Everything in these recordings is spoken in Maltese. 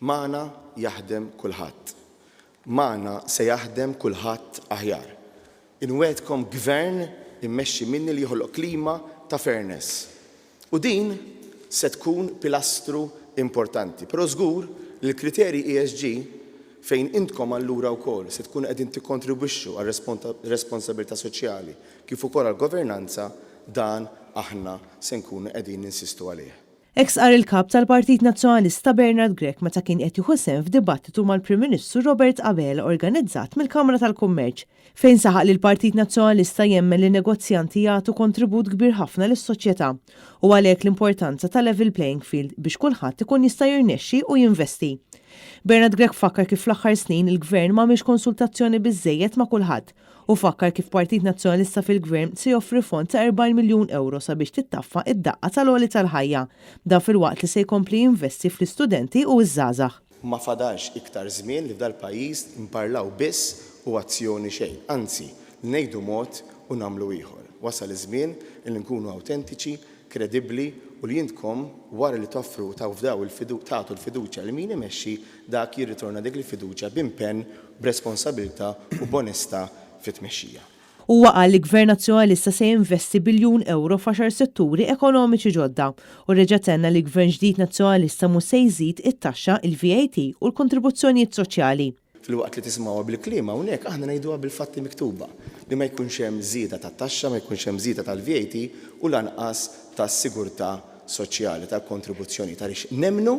Magħna jaħdem kulħadd. Magħna se jaħdem kulħadd aħjar. Inwegħdkom Gvern immexxi minni li joħloq klima ta' fairness. U din se tkun pilastru importanti. Però żgur li l-kriterji ESG, fejn intkom allura wkoll se tkunu qegħdin tikkontribwixxu għar-responsabilità soċjali kif ukoll għall-governanza, dan aħna se nkunu qegħdin ninsistu għalih. Hekk stqarr il-Kap tal-Partit Nazzjonalista Bernard Grech meta kien qed jieħu sehem f'dibattitu mal-Prim Ministru Robert Abela organizzat mill-Kamra tal-Kummerċ, fejn saħaq li l-Partit Nazzjonalista jemmen li negozjanti jagħtu kontribut kbir ħafna lis-soċjetà u għalhekk l-importanza ta' level playing field biex kulħadd ikun jista' jirnexxi u jinvesti. Bernard Grech fakkar kif fl-aħħar snin il-Gvern m'għamilx konsultazzjoni biżżejjed ma' kulħadd Hu fakkar kif Partit Nazzjonalista fil-Gvern se joffri fond ta' 40 miljun ewro sabiex tittaffa id-daqqa tal-għoli tal-ħajja. Dan filwaqt li se jkompli jinvesti fl-istudenti u ż-żgħażagħ. Ma fadalx iktar żmien li f'dal-pajjiż nparlaw biss u azzjoni xejn. Anzi, li ngħidu mod u nagħmlu ieħor. Wasal iż-żmien li nkunu awtentiċi, kredibbli u li intkom wara li toffru u tafdaw tagħtu l-fiduċja lil min imexxi, dak jirritorna dik il-fiduċja b'impenn, b'responsabilità u b'onestà fit-tmexxija. Huwa qal li Gvern Nazzjonalista se jinvesti biljun ewro f'għaxar setturi ekonomiċi ġodda u reġa' tenna li Gvern ġdid Nazzjonalista mhux se jżid it-taxxa, il-VAT u l-kontribuzzjonijiet soċjali. Filwaqt li tisimgħuha bil-kliem hawnhekk, aħna ngħiduha bil-fatti miktuba, li ma jkunx hemm żieda tat-taxxa, ma jkunx hemm żieda tal-VAT u lanqas tas-sigurtà soċjali, tal-kontribuzzjonijiet, għaliex nemmnu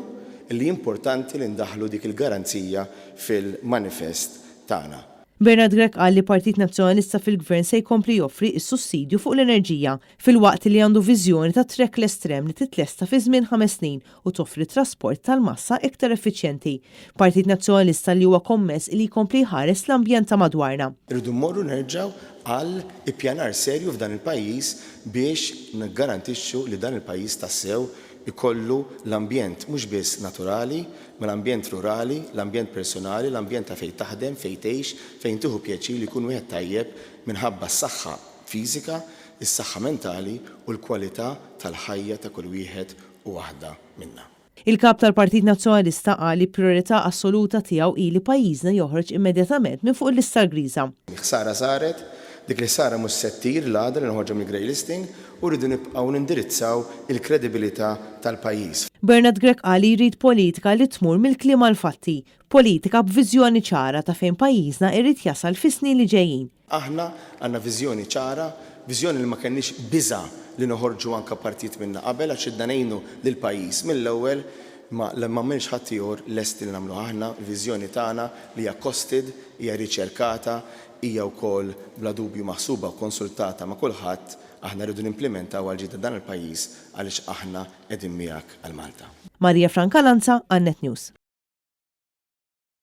li importanti li ndaħħlu dik il-garanzija fil-manifest tagħna. Bernard Grech qal li Partit Nazzjonalista fil-Gvern se jkompli joffri s-sussidju fuq l-enerġija, filwaqt li għandu viżjoni ta' trackless tram li titlesta fi żmien ħames snin u toffri trasport tal-massa iktar effiċjenti. Partit Nazzjonalista li huwa kommess li jkompli jħares l-ambjent ta' madwarna. Irridu mmorru nerġgħu għal ippjanar serju f'dan il-pajjiż biex niggarantixxu li dan il-pajjiż tassew ikollu l-ambjent mhux biss naturali, ma l-ambjent rurali, l-ambjent personali, l-ambjent ta' fejn taħdem, fejn tgħix, fejn tieħu pjaċir li jkun wieħed tajjeb minħabba s-saħħa fiżika, is-saħħa mentali u l-kwalità tal-ħajja ta' kull wieħed u waħda minna. Il-Kap tal-Partit Nazzjonalista qal li prijorità assoluta tiegħu hi li pajjiżna joħroġ immedjatament minn fuq il-lista l-griża. Il-ħsara saret, dik il-ħsara mhux se ttir l-għada li noħorġu mill-grey listing u rridu nibqgħu nindirizzaw il-kredibilità tal-pajjiż. Bernard Grech qal li jrid politika li tmur mill-kliem għall-fatti, politika b'viżjoni ċara ta' fejn pajjiżna irid jasal fis-snin li ġejjin. Aħna għandna viżjoni ċara, viżjoni li ma kellniex biża' li noħorġu anke partijiet minnha qabel għax ridna ngħinu lill-pajjiż mill-ewwel, imma li m'għamilx ħaddieħor lesti li nagħmluha aħna, il-viżjoni tagħna li hija costed, hija riċerkata, hija wkoll bla dubju maħsuba u konsultata ma' kulħadd, aħna rridu nimplimentawha għall-ġid ta' dan il-pajjiż għaliex aħna qegħdin miegħek għal Malta. Maria Franca Lanza għal Net News.